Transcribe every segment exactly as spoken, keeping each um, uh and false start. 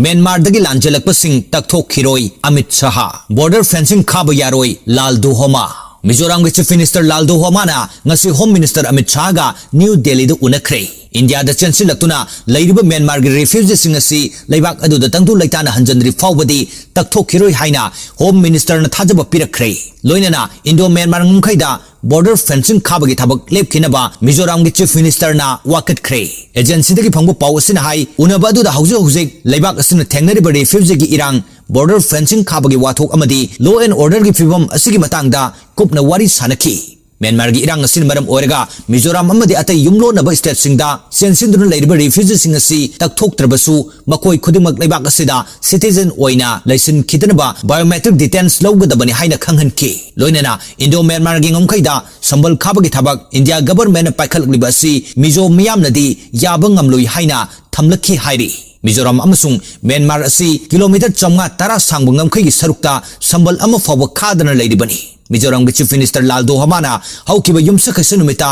ꯃ꯭ꯌꯥꯟꯃꯥꯔꯗꯒꯤ ꯂꯥꯟꯖꯦꯜꯂꯛꯄꯁꯤꯡ ꯇꯛꯊꯣꯛꯈꯤꯔꯣꯏ Amit Shah. Border fencing ꯈꯥꯕ ꯌꯥꯔꯣꯏ ꯂꯥꯜꯗꯨꯍꯣꯃꯥ꯫ ꯃꯤꯖꯣꯔꯥꯝꯒꯤ Chief Minister ꯂꯥꯜꯗꯨꯍꯣꯃꯥꯅ ꯉꯁꯤ Home Minister ꯑꯃꯤꯠ ꯁꯥꯍꯒ ꯅ꯭ꯌꯨ ꯗꯦꯜꯂꯤꯗ ꯎꯅꯈ꯭ꯔꯦ꯫ ꯏꯟꯗꯤꯌꯥꯗ ꯆꯦꯟꯁꯤꯜꯂꯛꯇꯨꯅ ꯂꯩꯔꯤꯕ ꯃ꯭ꯌꯥꯟꯃꯥꯔꯒꯤ refugeeꯁꯤꯡ ꯑꯁꯤ ꯂꯩꯕꯥꯛ ꯑꯗꯨꯗ ꯇꯪꯗꯨ ꯂꯩꯇꯥꯅ ꯍꯟꯖꯤꯟꯗ꯭ꯔꯤ ꯐꯥꯎꯕꯗꯤ ꯇꯛꯊꯣꯛꯈꯤꯔꯣꯏ ꯍꯥꯏꯅ Home Ministerꯅ ꯊꯥꯖꯕ ꯄꯤꯔꯛꯈ꯭ꯔꯦ꯫ ꯂꯣꯏꯅꯅ ꯏꯟꯗꯣ ꯃ꯭ꯌꯥꯟꯃꯥꯔ ꯉꯝꯈꯩꯗ border fencing ꯈꯥꯕꯒꯤ ꯊꯕꯛ ꯂꯦꯞꯈꯤꯅꯕ ꯃꯤꯖꯣꯔꯥꯝꯒꯤ Chief Ministerꯅ ꯋꯥꯀꯠꯈ꯭ꯔꯦ꯫ Agencyꯗꯒꯤ ꯐꯪꯕ ꯄꯥꯎ ꯑꯁꯤꯅ ꯍꯥꯏ, ꯎꯅꯕ ꯑꯗꯨꯗ ꯍꯧꯖꯤꯛ ꯍꯧꯖꯤꯛ ꯂꯩꯕꯥꯛ ꯑꯁꯤꯅ ꯊꯦꯡꯅꯔꯤꯕ refugeeꯒꯤ ꯏꯔꯥꯡ, border fencing ꯈꯥꯕꯒꯤ ꯋꯥꯊꯣꯛ ꯑꯃꯗꯤ law and orderꯒꯤ ꯐꯤꯕꯝ ꯑꯁꯤꯒꯤ ꯃꯇꯥꯡꯗ ꯀꯨꯞꯅ ꯋꯥꯔꯤ ꯁꯥꯅꯈꯤ꯫ ꯃ꯭ꯌꯥꯟꯃꯥꯔꯒꯤ ꯏꯔꯥꯡ ꯑꯁꯤꯅ ꯃꯔꯝ ꯑꯣꯏꯔꯒ ꯃꯤꯖꯣꯔꯥꯝ ꯑꯃꯗꯤ ꯑꯇꯩ ꯌꯨꯝꯂꯣꯟꯅꯕ stateꯁꯤꯡꯗ ꯆꯦꯟꯁꯤꯟꯗꯨꯅ ꯂꯩꯔꯤꯕ refugeeꯁꯤꯡ ꯑꯁꯤ ꯇꯛꯊꯣꯛꯇ꯭ꯔꯕꯁꯨ ꯃꯈꯣꯏ ꯈꯨꯗꯤꯡꯃꯛ ꯂꯩꯕꯥꯛ ꯑꯁꯤꯗ citizen ꯑꯣꯏꯅ ꯂꯩꯁꯤꯟꯈꯤꯗꯅꯕ biometric details ꯂꯧꯒꯗꯕꯅꯤ ꯍꯥꯏꯅ ꯈꯪꯍꯟꯈꯤ꯫ ꯂꯣꯏꯅꯅ ꯏꯟꯗꯣ ꯃ꯭ꯌꯥꯟꯃꯥꯔꯒꯤ ꯉꯝꯈꯩꯗ ꯁꯝꯕꯜ ꯈꯥꯕꯒꯤ ꯊꯕꯛ ꯏꯟꯗꯤꯌꯥ governmentꯅ ꯄꯥꯏꯈꯠꯂꯛꯂꯤꯕ ꯑꯁꯤ ꯃꯤꯖꯣ ꯃꯤꯌꯥꯝꯅꯗꯤ ꯌꯥꯕ ꯉꯝꯂꯣꯏ ꯍꯥꯏꯅ ꯊꯝꯂꯛꯈꯤ ꯍꯥꯏꯔꯤ꯫ ꯃꯤꯖꯣꯔꯥꯝ ꯑꯃꯁꯨꯡ ꯃ꯭ꯌꯥꯟꯃꯥꯔ ꯑꯁꯤ ꯀꯤꯂꯣꯃꯤꯇꯔ ꯆꯥꯝꯃꯉꯥ ꯇꯔꯥ ꯁꯥꯡꯕ ꯉꯝꯈꯩꯒꯤ ꯁꯔꯨꯛꯇ ꯁꯝꯕꯜ ꯑꯃ ꯐꯥꯎꯕ ꯈꯥꯗꯅ ꯂꯩꯔꯤꯕꯅꯤ꯫ ꯃꯤꯖꯣꯔꯥꯝꯒꯤ Chief Minister ꯂꯥꯜꯗꯣꯍꯣꯃꯥꯅ ꯍꯧꯈꯤꯕ ꯌꯨꯝꯁꯀꯩꯁ ꯅꯨꯃꯤꯠꯇ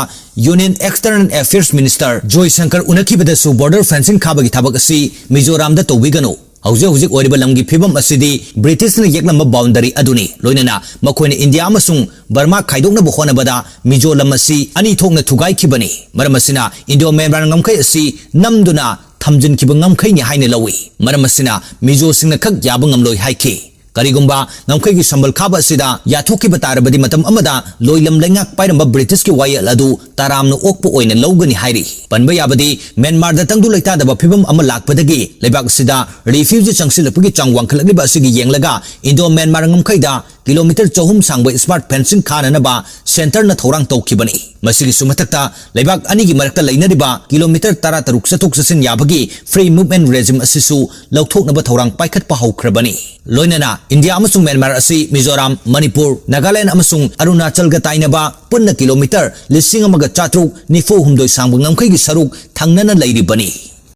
Union External Affairs Minister ꯖꯣꯏꯁꯪꯀꯔ ꯎꯅꯈꯤꯕꯗꯁꯨ border fencing ꯈꯥꯕꯒꯤ ꯊꯕꯛ ꯑꯁꯤ ꯃꯤꯖꯣꯔꯥꯝꯗ ꯇꯧꯕꯤꯒꯅꯨ꯫ ꯍꯧꯖꯤꯛ ꯍꯧꯖꯤꯛ ꯑꯣꯏꯔꯤꯕ ꯂꯝꯒꯤ ꯐꯤꯕꯝ ꯑꯁꯤꯗꯤ Britishꯅ ꯌꯦꯛꯂꯝꯕ boundary ꯑꯗꯨꯅꯤ꯫ ꯂꯣꯏꯅꯅ ꯃꯈꯣꯏꯅ ꯏꯟꯗꯤꯌꯥ ꯑꯃꯁꯨꯡ ꯕꯔꯃꯥ ꯈꯥꯏꯗꯣꯛꯅꯕ ꯍꯣꯠꯅꯕꯗ ꯃꯤꯖꯣ ꯂꯝ ꯑꯁꯤ ꯑꯅꯤ ꯊꯣꯛꯅ ꯊꯨꯒꯥꯏꯈꯤꯕꯅꯤ꯫ ꯃꯔꯝ ꯑꯁꯤꯅ ꯏꯟꯗꯣ ꯃ꯭ꯌꯥꯟꯃꯥꯔ ꯉꯝꯈꯩ ꯑꯁꯤ ꯅꯝꯗꯨꯅ ꯊꯝꯖꯤꯟꯈꯤꯕ ꯉꯝꯈꯩꯅꯤ ꯍꯥꯏꯅ ꯂꯧꯏ꯫ ꯃꯔꯝ ꯑꯁꯤꯅ ꯃꯤꯖꯣꯁꯤꯡꯅ ꯈꯛ ꯌꯥꯕ ꯉꯝꯂꯣꯏ ꯍꯥꯏꯈꯤ꯫ ꯀꯔꯤꯒꯨꯝꯕ ꯉꯝꯈꯩꯒꯤ ꯁꯝꯕꯜ ꯈꯥꯕ ꯑꯁꯤꯗ ꯌꯥꯊꯣꯛꯈꯤꯕ ꯇꯥꯔꯕꯗꯤ ꯃꯇꯝ ꯑꯃꯗ ꯂꯣꯏꯂꯝ ꯂꯩꯉꯥꯛ ꯄꯥꯏꯔꯝꯕ Britishꯀꯤ ꯋꯥꯌꯦꯜ ꯑꯗꯨ ꯇꯔꯥꯝꯅ ꯑꯣꯛꯄ ꯑꯣꯏꯅ ꯂꯧꯒꯅꯤ ꯍꯥꯏꯔꯤ꯫ ꯄꯟꯕ ꯌꯥꯕꯗꯤ ꯃ꯭ꯌꯥꯟꯃꯥꯔꯗ ꯇꯪꯗꯨ ꯂꯩꯇꯥꯗꯕ ꯐꯤꯕꯝ ꯑꯃ ꯂꯥꯛꯄꯗꯒꯤ ꯂꯩꯕꯥꯛ ꯑꯁꯤꯗ refugee ꯆꯪꯁꯤꯜꯂꯛꯄꯒꯤ ꯆꯥꯡ ꯋꯥꯡꯈꯠꯂꯛꯂꯤꯕ ꯑꯁꯤꯒꯤ ꯌꯦꯡꯂꯒ ꯏꯟꯗꯣ ꯃ꯭ꯌꯥꯟꯃꯥꯔ ꯉꯝꯈꯩꯗ ꯀꯤꯂꯣꯃꯤꯇꯔ ꯆꯍꯨꯝ ꯁꯥꯡꯕ smart fencing ꯈꯥꯅꯅꯕ centreꯅ ꯊꯧꯔꯥꯡ ꯇꯧꯈꯤꯕꯅꯤ꯫ ꯃꯁꯤꯒꯤꯁꯨ ꯃꯊꯛꯇ ꯂꯩꯕꯥꯛ ꯑꯅꯤꯒꯤ ꯃꯔꯛꯇ ꯂꯩꯅꯔꯤꯕ ꯀꯤꯂꯣꯃꯤꯇꯔ ꯇꯔꯥ ꯇꯔꯨꯛ ꯆꯠꯊꯣꯛ ꯆꯠꯁꯤꯟ ꯌꯥꯕꯒꯤ free movement regime ꯑꯁꯤꯁꯨ ꯂꯧꯊꯣꯛꯅꯕ ꯊꯧꯔꯥꯡ ꯄꯥꯏꯈꯠꯄ ꯍꯧꯈ꯭ꯔꯕꯅꯤ꯫ ꯂꯣꯏꯅꯅ ꯏꯟꯗꯤꯌꯥ ꯑꯃꯁꯨꯡ ꯃ꯭ꯌꯥꯟꯃꯥꯔ ꯑꯁꯤ ꯃꯤꯖꯣꯔꯥꯝ, ꯃꯅꯤꯄꯨꯔ, ꯅꯥꯒꯥꯂꯦꯟꯗ ꯑꯃꯁꯨꯡ ꯑꯔꯨꯅꯥꯆꯜꯒ ꯇꯥꯏꯅꯕ ꯄꯨꯟꯅ ꯀꯤꯂꯣꯃꯤꯇꯔ ꯂꯤꯁꯤꯡ ꯑꯃꯒ ꯆꯥꯇ꯭ꯔꯨꯛ ꯅꯤꯐꯨ ꯍꯨꯝꯗꯣꯏ ꯁꯥꯡꯕ ꯉꯝꯈꯩꯒꯤ ꯁꯔꯨꯛ ꯊꯪꯅꯅ ꯂꯩꯔꯤꯕꯅꯤ꯫